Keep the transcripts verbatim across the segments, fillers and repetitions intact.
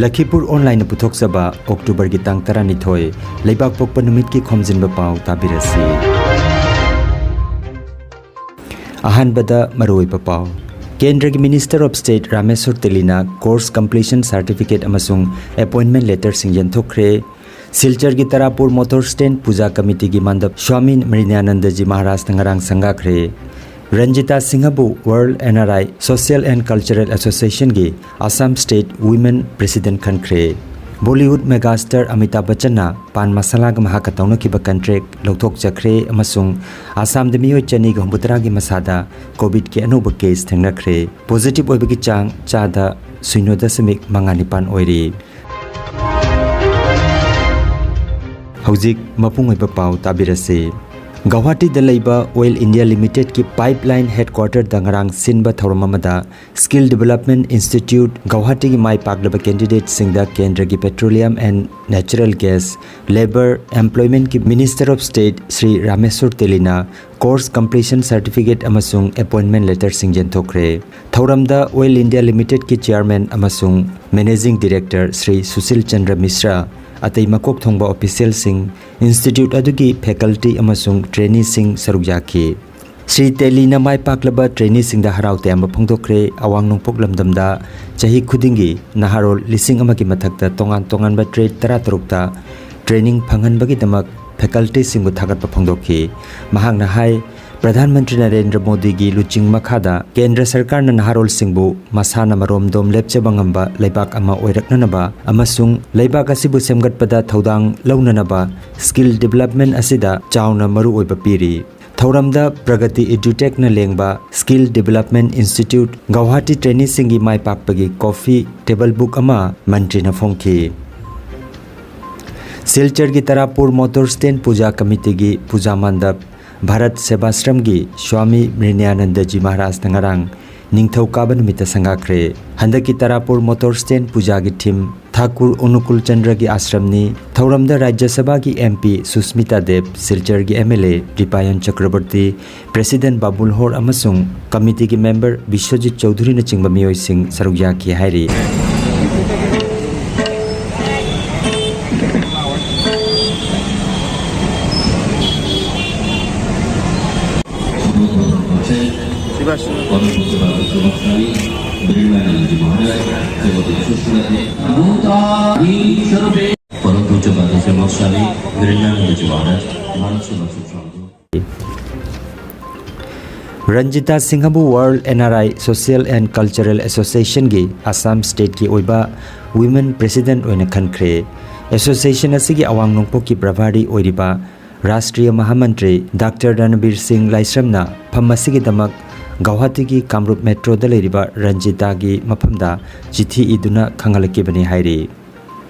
ꯂꯈꯤꯄꯨꯔ ꯑꯣꯟꯂꯥꯏꯟꯅ ꯄꯨꯊꯣꯛꯆꯕ ꯑꯣꯛꯇꯣꯕꯔꯒꯤ ꯇꯥꯡ ꯇꯔꯥꯅꯤꯊꯣꯏ, ꯂꯩꯕꯥꯛꯄꯣꯛꯄ ꯅꯨꯃꯤꯠꯀꯤ ꯈꯣꯝꯖꯤꯟꯕ ꯄꯥꯎ ꯇꯥꯕꯤꯔꯁꯤ꯫ ꯑꯍꯥꯟꯕꯗ ꯃꯔꯨꯑꯣꯏꯕ ꯄꯥꯎ꯫ ꯀꯦꯟꯗ꯭ꯔꯒꯤ Minister of State ꯔꯥꯃꯦꯁꯣꯔ ꯇꯦꯂꯤꯅ course completion certificate ꯑꯃꯁꯨꯡ appointment letterꯁꯤꯡ ꯌꯦꯟꯊꯣꯛꯈ꯭ꯔꯦ꯫ ꯁꯤꯜꯆꯔꯒꯤ ꯇꯔꯥꯄꯨꯔ ꯃꯣꯇꯣꯔ ꯁ꯭ꯇꯦꯟ ꯄꯨꯖꯥ ꯀꯃꯤꯇꯤꯒꯤ ꯃꯥꯟꯗꯞ ꯁ꯭ꯋꯥꯃꯤ ꯃ꯭ꯔꯤꯅ꯭ꯌꯥꯅꯟꯗꯖꯤ ꯃꯍꯥꯔꯥꯖꯅ ꯉꯔꯥꯡ ꯁꯪꯒꯥꯈ꯭ꯔꯦ꯫ ꯔꯟꯖꯤꯇꯥ ꯁꯤꯡꯍꯕꯨ World N R I Social and Cultural Associationꯒꯤ Assam State Women President ꯈꯟꯈ꯭ꯔꯦ꯫ ꯕꯣꯂꯤꯋꯨꯗ ꯃꯦꯒꯥꯁ꯭ꯇꯥꯔ ꯑꯃꯤꯇꯥꯚ ꯕꯆꯟꯅ ꯄꯥꯟ ꯃꯁꯥꯂꯥꯒ ꯃꯍꯥꯛꯀ ꯇꯧꯅꯈꯤꯕ contract ꯂꯧꯊꯣꯛꯆꯈ꯭ꯔꯦ ꯑꯃꯁꯨꯡ ꯑꯁꯥꯝꯗ ꯃꯤꯑꯣꯏ ꯆꯅꯤꯒ ꯍꯨꯝꯐꯨꯇꯔꯥꯒꯤ ꯃꯁꯥꯗ ꯀꯣꯚꯤꯗꯀꯤ ꯑꯅꯧꯕ case ꯊꯦꯡꯅꯈ꯭ꯔꯦ꯫ Positive ꯑꯣꯏꯕꯒꯤ ꯆꯥꯡ ꯆꯥꯗ ꯁꯤꯅꯣ ꯗꯁꯃꯤꯛ ꯃꯉꯥ ꯅꯤꯄꯥꯟ ꯑꯣꯏꯔꯤ꯫ ꯍꯧꯖꯤꯛ ꯃꯄꯨꯡ ꯑꯣꯏꯕ ꯄꯥꯎ ꯇꯥꯕꯤꯔꯁꯤ꯫ ꯒꯧꯍꯥꯇꯤꯗ ꯂꯩꯕ Oil India Limitedꯀꯤ pipeline headquarterꯗ ꯉꯔꯥꯡ ꯁꯤꯟꯕ ꯊꯧꯔꯝ ꯑꯃꯗ Skill Development Institute ꯒꯧꯍꯥꯇꯤꯒꯤ ꯃꯥꯏ ꯄꯥꯛꯂꯕ candidateꯁꯤꯡꯗ ꯀꯦꯟꯗ꯭ꯔꯒꯤ Petroleum and Natural Gas, Labour, Employmentꯀꯤ Minister of State Shri Rameshwor ꯇꯦꯂꯤꯅ course completion certificate ꯑꯃꯁꯨꯡ appointment letterꯁꯤꯡ ꯌꯦꯟꯊꯣꯛꯈ꯭ꯔꯦ꯫ ꯊꯧꯔꯝꯗ Oil India Limitedꯀꯤ Chairman ꯑꯃꯁꯨꯡ Managing Director ꯁ꯭ꯔꯤ ꯁꯨꯁꯤꯜ ꯆꯟꯗ꯭ꯔ ꯃꯤꯁ꯭ꯔꯥ, ꯑꯇꯩ ꯃꯀꯣꯛ ꯊꯣꯡꯕ officialꯁꯤꯡ, institute ꯑꯗꯨꯒꯤ faculty ꯑꯃꯁꯨꯡ traineeꯁꯤꯡ ꯁꯔꯨꯛ ꯌꯥꯈꯤ꯫ ꯁ꯭ꯔꯤ ꯇꯦꯂꯤꯅ ꯃꯥꯏ ꯄꯥꯛꯂꯕ traineeꯁꯤꯡꯗ ꯍꯔꯥꯎ ꯇꯌꯥꯝꯕ ꯐꯣꯡꯗꯣꯛꯈ꯭ꯔꯦ꯫ ꯑꯋꯥꯡ ꯅꯣꯡꯄꯣꯛ ꯂꯝꯗꯝꯗ ꯆꯍꯤ ꯈꯨꯗꯤꯡꯒꯤ ꯅꯍꯥꯔꯣꯜ ꯂꯤꯁꯤꯡ ꯑꯃꯒꯤ ꯃꯊꯛꯇ ꯇꯣꯉꯥꯟ ꯇꯣꯉꯥꯟꯕ trade ꯇꯔꯥꯇꯔꯨꯛꯇ training ꯐꯪꯍꯟꯕꯒꯤꯗꯃꯛ facultyꯁꯤꯡꯕꯨ ꯊꯥꯒꯠꯄ ꯐꯣꯡꯗꯣꯛꯈꯤ꯫ ꯃꯍꯥꯛꯅ ꯍꯥꯏ, ꯄ꯭ꯔꯙꯥꯟ ꯃꯟꯇ꯭ꯔꯤ ꯅꯔꯦꯟꯗ꯭ꯔ ꯃꯣꯗꯤꯒꯤ ꯂꯨꯆꯤꯡ ꯃꯈꯥꯗ ꯀꯦꯟꯗ꯭ꯔ ꯁꯔꯀꯥꯔꯅ ꯅꯍꯥꯔꯣꯜꯁꯤꯡꯕꯨ ꯃꯁꯥꯅ ꯃꯔꯣꯝꯗꯣꯝ ꯂꯦꯞꯆꯕ ꯉꯝꯕ ꯂꯩꯕꯥꯛ ꯑꯃ ꯑꯣꯏꯔꯛꯅꯅꯕ ꯑꯃꯁꯨꯡ ꯂꯩꯕꯥꯛ ꯑꯁꯤꯕꯨ ꯁꯦꯝꯒꯠꯄꯗ ꯊꯧꯗꯥꯡ ꯂꯧꯅꯅꯕ skill development ꯑꯁꯤꯗ ꯆꯥꯎꯅ ꯃꯔꯨ ꯑꯣꯏꯕ ꯄꯤꯔꯤ꯫ ꯊꯧꯔꯝꯗ Pragati Edutechꯅ ꯂꯦꯡꯕ Skill Development Institute ꯒꯧꯍꯥꯇꯤ traineeꯁꯤꯡꯒꯤ ꯃꯥꯏ ꯄꯥꯛꯄꯒꯤ coffee table book ꯑꯃ ꯃꯟꯇ꯭ꯔꯤꯅ ꯐꯣꯡꯈꯤ꯫ ꯁꯤꯜꯆꯔꯒꯤ ꯇꯔꯥꯄꯨꯔ ꯃꯣꯇꯣꯔ ꯁ꯭ꯇꯦꯟ ꯄꯨꯖꯥ ꯀꯃꯤꯇꯤꯒꯤ ꯄꯨꯖꯥ ꯃꯥꯟꯗꯞ ꯚꯥꯔꯠ ꯁꯦꯕꯥꯁ꯭ꯔꯝꯒꯤ ꯁ꯭ꯋꯥꯃꯤ ꯃ꯭ꯔꯤꯅ꯭ꯌꯥꯅꯟꯗꯖꯤ ꯃꯍꯥꯔꯥꯖꯅ ꯉꯔꯥꯡ ꯅꯤꯡꯊꯧꯀꯥꯕ ꯅꯨꯃꯤꯠꯇ ꯁꯪꯒꯥꯈ꯭ꯔꯦ꯫ ꯍꯟꯗꯛꯀꯤ ꯇꯔꯥꯄꯨꯔ ꯃꯣꯇꯣꯔ ꯁ꯭ꯇꯦꯟ ꯄꯨꯖꯥꯒꯤ theme ꯊꯥꯀꯨꯔ ꯑꯅꯨꯀꯨꯜ ꯆꯟꯗ꯭ꯔꯒꯤ ꯑꯥꯁ꯭ꯔꯝꯅꯤ꯫ ꯊꯧꯔꯝꯗ ꯔꯥꯖ꯭ꯌ ꯁꯚꯥꯒꯤ MP ꯁꯨꯁꯃꯤꯇꯥ ꯗꯦꯕ, ꯁꯤꯜꯆꯔꯒꯤ MLA ꯗꯤꯄꯥꯌꯟ ꯆꯀ꯭ꯔꯕꯔꯇꯤ, President ꯕꯥꯕꯨꯜ ꯍꯣꯔ ꯑꯃꯁꯨꯡ ꯀꯃꯤꯇꯤꯒꯤ member ꯕꯤꯁ꯭ꯋꯖꯤꯠ ꯆꯧꯙꯨꯔꯤꯅꯆꯤꯡꯕ ꯃꯤꯑꯣꯏꯁꯤꯡ ꯁꯔꯨꯛ ꯌꯥꯈꯤ ꯍꯥꯏꯔꯤ꯫ परम पूज्य बाबा श्री मक्साली, बिरला जी महाराज, सेवा दिवस शुभ है। परम पूज्य बाबा श्री मक्साली, बिरला जी महाराज, भारत सेवा शुभ। ꯔꯟꯖꯤꯇꯥ ꯁꯤꯡꯍꯕꯨ World N R I Social and Cultural Association ꯒꯤ ꯑꯁꯥꯝ ꯁ꯭ꯇꯦꯠꯀꯤ ꯑꯣꯏꯕ ꯋꯤꯃꯦꯟ ꯄ꯭ꯔꯦꯁꯤꯗꯦꯟꯠ ꯑꯣꯏꯅ ꯈꯟꯈ꯭ꯔꯦ꯫ ꯑꯦꯁꯣꯁꯤꯌꯦꯁꯟ ꯑꯁꯤꯒꯤ ꯑꯋꯥꯡ ꯅꯣꯡꯄꯣꯛꯀꯤ ꯄ꯭ꯔꯚꯥꯔꯤ ꯑꯣꯏꯔꯤꯕ ꯔꯥꯁꯇ꯭ꯔꯤꯌ ꯃꯍꯥꯃꯟꯇ꯭ꯔꯤ ꯗꯥꯛꯇꯔ ꯔꯟꯕꯤꯔ ꯁꯤꯡ ꯂꯥꯏꯁ꯭ꯔꯝꯅ ꯐꯝ ꯑꯁꯤꯒꯤꯗꯃꯛ ꯒꯧꯍꯥꯇꯤꯒꯤ ꯀꯥꯝꯔꯨꯞ ꯃꯦꯇ꯭ꯔꯣꯗ ꯂꯩꯔꯤꯕ ꯔꯟꯖꯤꯇꯥꯒꯤ ꯃꯐꯝꯗ ꯆꯤꯊꯤ ꯏꯗꯨꯅ ꯈꯪꯍꯜꯂꯛꯈꯤꯕꯅꯤ ꯍꯥꯏꯔꯤ꯫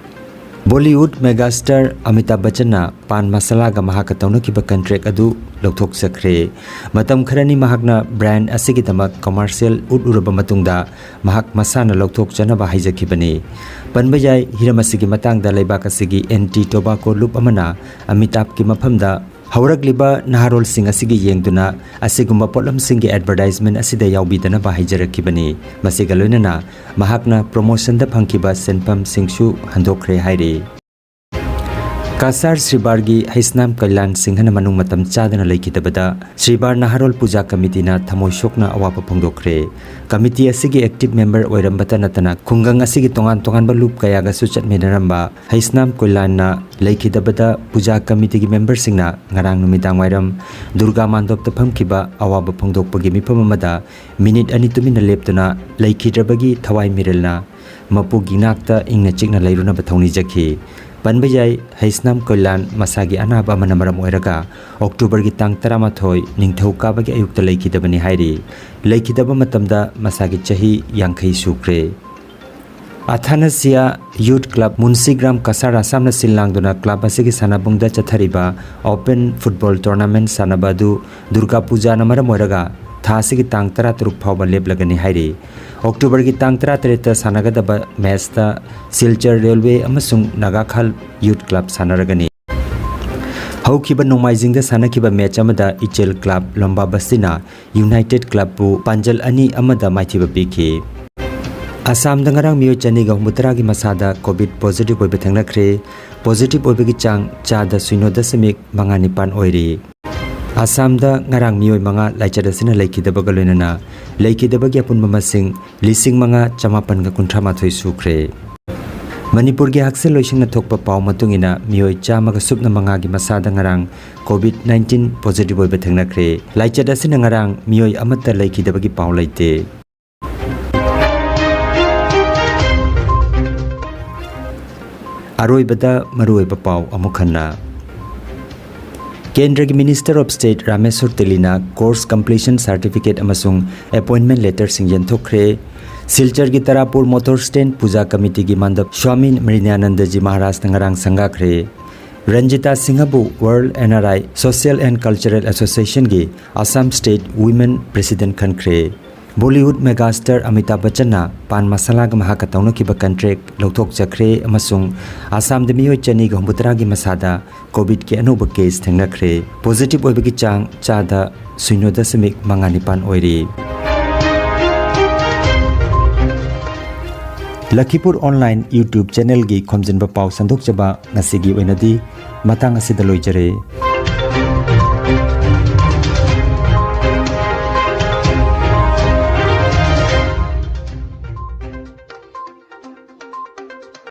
ꯕꯣꯂꯤꯋꯨꯗ ꯃꯦꯒꯥꯁ꯭ꯇꯥꯔ ꯑꯃꯤꯇꯥꯚ ꯕꯆꯟꯅ ꯄꯥꯟ ꯃꯁꯥꯂꯥꯒ ꯃꯍꯥꯛꯀ ꯇꯧꯅꯈꯤꯕ ꯀꯟꯇ꯭ꯔꯦꯛ ꯑꯗꯨ ꯂꯧꯊꯣꯛꯆꯈ꯭ꯔꯦ꯫ ꯃꯇꯝ ꯈꯔꯅꯤ ꯃꯍꯥꯛꯅ ꯕ꯭ꯔꯥꯟꯗ ꯑꯁꯤꯒꯤꯗꯃꯛ ꯀꯃꯔꯁꯤꯌꯦꯜ ꯎꯠꯂꯨꯔꯕ ꯃꯇꯨꯡꯗ ꯃꯍꯥꯛ ꯃꯁꯥꯅ ꯂꯧꯊꯣꯛꯆꯅꯕ ꯍꯥꯏꯖꯈꯤꯕꯅꯤ꯫ ꯄꯟꯕ ꯌꯥꯏ, ꯍꯤꯔꯝ ꯑꯁꯤꯒꯤ ꯃꯇꯥꯡꯗ ꯂꯩꯕꯥꯛ ꯑꯁꯤꯒꯤ ꯑꯦꯟꯇꯤ ꯇꯣꯕꯥꯀꯣ ꯂꯨꯞ ꯑꯃꯅ ꯑꯃꯤꯇꯥꯚꯀꯤ ꯃꯐꯝꯗ ꯍꯧꯔꯛꯂꯤꯕ ꯅꯍꯥꯔꯣꯜꯁꯤꯡ ꯑꯁꯤꯒꯤ ꯌꯦꯡꯗꯨꯅ ꯑꯁꯤꯒꯨꯝꯕ ꯄꯣꯠꯂꯝꯁꯤꯡꯒꯤ ꯑꯦꯗꯚꯔꯇꯥꯏꯖꯃꯦꯟꯠ ꯑꯁꯤꯗ ꯌꯥꯎꯕꯤꯗꯅꯕ ꯍꯥꯏꯖꯔꯛꯈꯤꯕꯅꯤ꯫ ꯃꯁꯤꯒ ꯂꯣꯏꯅꯅ ꯃꯍꯥꯛꯅ ꯄ꯭ꯔꯣꯃꯣꯁꯟꯗ ꯐꯪꯈꯤꯕ ꯁꯦꯟꯐꯝꯁꯤꯡꯁꯨ ꯍꯟꯗꯣꯛꯈ꯭ꯔꯦ ꯍꯥꯏꯔꯤ꯫ ꯀꯁꯥꯔ ꯁ꯭ꯔꯤꯕꯥꯔꯒꯤ ꯍꯩꯁꯅꯥꯝ ꯀꯩꯂꯥꯟ ꯁꯤꯡꯍꯅ ꯃꯅꯨꯡ ꯃꯇꯝ ꯆꯥꯗꯅ ꯂꯩꯈꯤꯗꯕꯗ ꯁ꯭ꯔꯤꯕꯥꯔ ꯅꯍꯥꯔꯣꯜ ꯄꯨꯖꯥ ꯀꯃꯤꯇꯤꯅ ꯊꯃꯣꯏ ꯁꯣꯛꯅ ꯑꯋꯥꯕ ꯐꯣꯡꯗꯣꯛꯈ꯭ꯔꯦ꯫ ꯀꯃꯤꯇꯤ ꯑꯁꯤꯒꯤ ꯑꯦꯛꯇꯤꯚ ꯃꯦꯝꯕꯔ ꯑꯣꯏꯔꯝꯕꯇ ꯅꯠꯇꯅ ꯈꯨꯡꯒꯪ ꯑꯁꯤꯒꯤ ꯇꯣꯉꯥꯟ ꯇꯣꯉꯥꯟꯕ ꯂꯨꯞ ꯀꯌꯥꯒꯁꯨ ꯆꯠꯃꯤꯟꯅꯔꯝꯕ ꯍꯩꯁꯅꯥꯝ ꯀꯩꯂꯥꯟꯅ ꯂꯩꯈꯤꯗꯕꯗ ꯄꯨꯖꯥ ꯀꯃꯤꯇꯤꯒꯤ ꯃꯦꯝꯕꯔꯁꯤꯡꯅ ꯉꯔꯥꯡ ꯅꯨꯃꯤꯗꯥꯡ ꯋꯥꯏꯔꯝ ꯗꯨꯔꯒꯥ ꯃꯥꯟꯗꯣꯞꯇ ꯐꯝꯈꯤꯕ ꯑꯋꯥꯕ ꯐꯣꯡꯗꯣꯛꯄꯒꯤ ꯃꯤꯐꯝ ꯑꯃꯗ ꯃꯤꯅꯤꯠ ꯑꯅꯤ ꯇꯨꯃꯤꯟꯅ ꯂꯦꯞꯇꯨꯅ ꯂꯩꯈꯤꯗ꯭ꯔꯕꯒꯤ ꯊꯋꯥꯏ ꯃꯤꯔꯦꯜꯅ ꯃꯄꯨꯒꯤ ꯏꯅꯥꯛꯇ ꯏꯪꯅ ꯆꯤꯛꯅ ꯂꯩꯔꯨꯅꯕ ꯊꯧꯅꯤꯖꯈꯤ꯫ ꯄꯟꯕ ꯌꯥꯏ, ꯍꯩꯁꯅꯥꯝ ꯀꯩꯂꯥꯟ ꯃꯁꯥꯒꯤ ꯑꯅꯥꯕ ꯑꯃꯅ ꯃꯔꯝ ꯑꯣꯏꯔꯒ ꯑꯣꯛꯇꯣꯕꯔꯒꯤ ꯇꯥꯡ ꯇꯔꯥꯃꯥꯊꯣꯏ ꯅꯤꯡꯊꯧꯀꯥꯕꯒꯤ ꯑꯌꯨꯛꯇ ꯂꯩꯈꯤꯗꯕꯅꯤ ꯍꯥꯏꯔꯤ꯫ ꯂꯩꯈꯤꯗꯕ ꯃꯇꯝꯗ ꯃꯁꯥꯒꯤ ꯆꯍꯤ ꯌꯥꯡꯈꯩ ꯁꯨꯈ꯭ꯔꯦ꯫ ꯑꯊꯥꯅꯁꯤꯌꯥ ꯌꯨꯊ ꯀ꯭ꯂꯕ ꯃꯨꯟꯁꯤꯒ꯭ꯔꯥꯝ ꯀꯁꯥꯔ ꯑꯁꯥꯝꯅ ꯁꯤꯜ ꯂꯥꯡꯗꯨꯅ ꯀ꯭ꯂꯕ ꯑꯁꯤꯒꯤ ꯁꯥꯟꯅꯕꯨꯡꯗ ꯆꯠꯊꯔꯤꯕ ꯑꯣꯄꯟ ꯐꯨꯠꯕꯣꯜ ꯇꯣꯔꯅꯥꯃꯦꯟꯠ ꯁꯥꯟꯅꯕ ꯑꯗꯨ ꯗꯨꯔꯒꯥ ꯄꯨꯖꯥꯅ ꯃꯔꯝ ꯑꯣꯏꯔꯒ ꯊꯥ ꯑꯁꯤꯒꯤ ꯇꯥꯡ ꯇꯔꯥꯇꯔꯨꯛ ꯐꯥꯎꯕ ꯂꯦꯞꯂꯒꯅꯤ ꯍꯥꯏꯔꯤ꯫ ꯑꯣꯛꯇꯣꯕꯔꯒꯤ ꯇꯥꯡ ꯇꯔꯥꯇꯔꯦꯠꯇ ꯁꯥꯟꯅꯒꯗꯕ ꯃꯦꯆꯇ ꯁꯤꯜꯆꯔ ꯔꯦꯜꯋꯦ ꯑꯃꯁꯨꯡ ꯅꯥꯒꯥꯈꯥꯜ ꯌꯨꯊ ꯀ꯭ꯂꯕ ꯁꯥꯟꯅꯔꯒꯅꯤ꯫ ꯍꯧꯈꯤꯕ ꯅꯣꯡꯃꯥꯏꯖꯤꯡꯗ ꯁꯥꯟꯅꯈꯤꯕ ꯃꯦꯆ ꯑꯃꯗ ꯏꯆꯦꯜ ꯀ꯭ꯂꯕ ꯂꯣꯝꯕꯥ ꯕꯁꯇꯤꯅ ꯌꯨꯅꯥꯏꯇꯦꯗ ꯀ꯭ꯂꯕꯄꯨ ꯄꯥꯟꯖꯜ ꯑꯅꯤ ꯑꯃꯗ ꯃꯥꯏꯊꯤꯕ ꯄꯤꯈꯤ꯫ ꯑꯁꯥꯝꯗ ꯉꯔꯥꯡ ꯃꯤꯑꯣꯏ ꯆꯅꯤꯒ ꯍꯨꯝꯐꯨꯇꯔꯥꯒꯤ ꯃꯁꯥꯗ ꯀꯣꯚꯤꯗ ꯄꯣꯖꯤꯇꯤꯚ ꯑꯣꯏꯕ ꯊꯦꯡꯅꯈ꯭ꯔꯦ꯫ ꯄꯣꯖꯤꯇꯤꯚ ꯑꯣꯏꯕꯒꯤ ꯆꯥꯡ ꯆꯥꯗ ꯁꯤꯅꯣ ꯗꯁꯃꯤꯛ ꯃꯉꯥ ꯅꯤꯄꯥꯟ ꯑꯣꯏꯔꯤ꯫ ꯑꯁꯥꯝꯗ ꯉꯔꯥꯡ ꯃꯤꯑꯣꯏ ꯃꯉꯥ ꯂꯥꯏꯆꯠ ꯑꯁꯤꯅ ꯂꯩꯈꯤꯗꯕꯒ ꯂꯣꯏꯅꯅ ꯂꯩꯈꯤꯗꯕꯒꯤ ꯑꯄꯨꯟꯕ ꯃꯁꯤꯡ ꯂꯤꯁꯤꯡ ꯃꯉꯥ ꯆꯃꯥꯄꯟꯒ ꯀꯨꯟꯊ꯭ꯔꯥ ꯃꯥꯊꯣꯏ ꯁꯨꯈ꯭ꯔꯦ꯫ ꯃꯅꯤꯄꯨꯔꯒꯤ ꯍꯛꯁꯦꯜ ꯂꯣꯏꯁꯪꯅ ꯊꯣꯛꯄ ꯄꯥꯎ ꯃꯇꯨꯡ ꯏꯟꯅ ꯃꯤꯑꯣꯏ ꯆꯥꯝꯃꯒ ꯁꯨꯞꯅ ꯃꯉꯥꯒꯤ ꯃꯁꯥꯗ ꯉꯔꯥꯡ COVID nineteen positive ꯑꯣꯏꯕ ꯊꯦꯡꯅꯈ꯭ꯔꯦ꯫ ꯂꯥꯏꯆꯠ ꯑꯁꯤꯅ ꯉꯔꯥꯡ ꯃꯤꯑꯣꯏ ꯑꯃꯠꯇ ꯂꯩꯈꯤꯗꯕꯒꯤ ꯄꯥꯎ ꯂꯩꯇꯦ꯫ ꯑꯔꯣꯏꯕꯗ ꯃꯔꯨꯑꯣꯏꯕ ꯄꯥꯎ ꯑꯃꯨꯛ ꯍꯟꯅ꯫ ꯀꯦꯟꯗ꯭ꯔꯒꯤ Minister of State ꯔꯥꯃꯦꯁ꯭ꯋꯔ ꯇꯦꯂꯤꯅ course completion certificate ꯑꯃꯁꯨꯡ appointment letterꯁꯤꯡ ꯌꯦꯟꯊꯣꯛꯈ꯭ꯔꯦ꯫ ꯁꯤꯜꯆꯔꯒꯤ ꯇꯔꯥꯄꯨꯔ motor stand ꯄꯨꯖꯥ committeeꯒꯤ ꯃꯥꯟꯗꯞ ꯁ꯭ꯋꯥꯃꯤ ꯃ꯭ꯔꯤꯅ꯭ꯌꯥꯅꯟꯗꯖꯤ ꯃꯍꯥꯔꯥꯖꯅ ꯉꯔꯥꯡ ꯁꯪꯒꯥꯈ꯭ꯔꯦ꯫ ꯔꯟꯖꯤꯇꯥ ꯁꯤꯡꯍꯕꯨ World NRI Social and Cultural Associationꯒꯤ Assam State Women President ꯈꯟꯈ꯭ꯔꯦ꯫ Bollywood megastar Amitabh ꯕꯆꯟꯅ ꯄꯥꯟ ꯃꯁꯥꯂꯥꯒ ꯃꯍꯥꯛꯀ ꯇꯧꯅꯈꯤꯕ contract ꯂꯧꯊꯣꯛꯆꯈ꯭ꯔꯦ ꯑꯃꯁꯨꯡ ꯑꯁꯥꯝꯗ ꯃꯤꯑꯣꯏ ꯆꯅꯤꯒ ꯍꯨꯝꯐꯨꯇꯔꯥꯒꯤ ꯃꯁꯥꯗ COVIDꯀꯤ ꯑꯅꯧꯕ case ꯊꯦꯡꯅꯈ꯭ꯔꯦ꯫ Positive ꯑꯣꯏꯕꯒꯤ ꯆꯥꯡ ꯆꯥꯗ ꯁꯤꯅꯣ ꯗꯁꯃꯤꯛ ꯃꯉꯥ ꯅꯤꯄꯥꯟ ꯑꯣꯏꯔꯤ꯫ ꯂꯈꯤꯄꯨꯔ online YouTube channelꯒꯤ ꯈꯣꯝꯖꯤꯟꯕ ꯄꯥꯎ ꯁꯟꯗꯣꯛꯆꯕ ꯉꯁꯤꯒꯤ ꯑꯣꯏꯅꯗꯤ ꯃꯇꯥꯡ ꯑꯁꯤꯗ ꯂꯣꯏꯖꯔꯦ꯫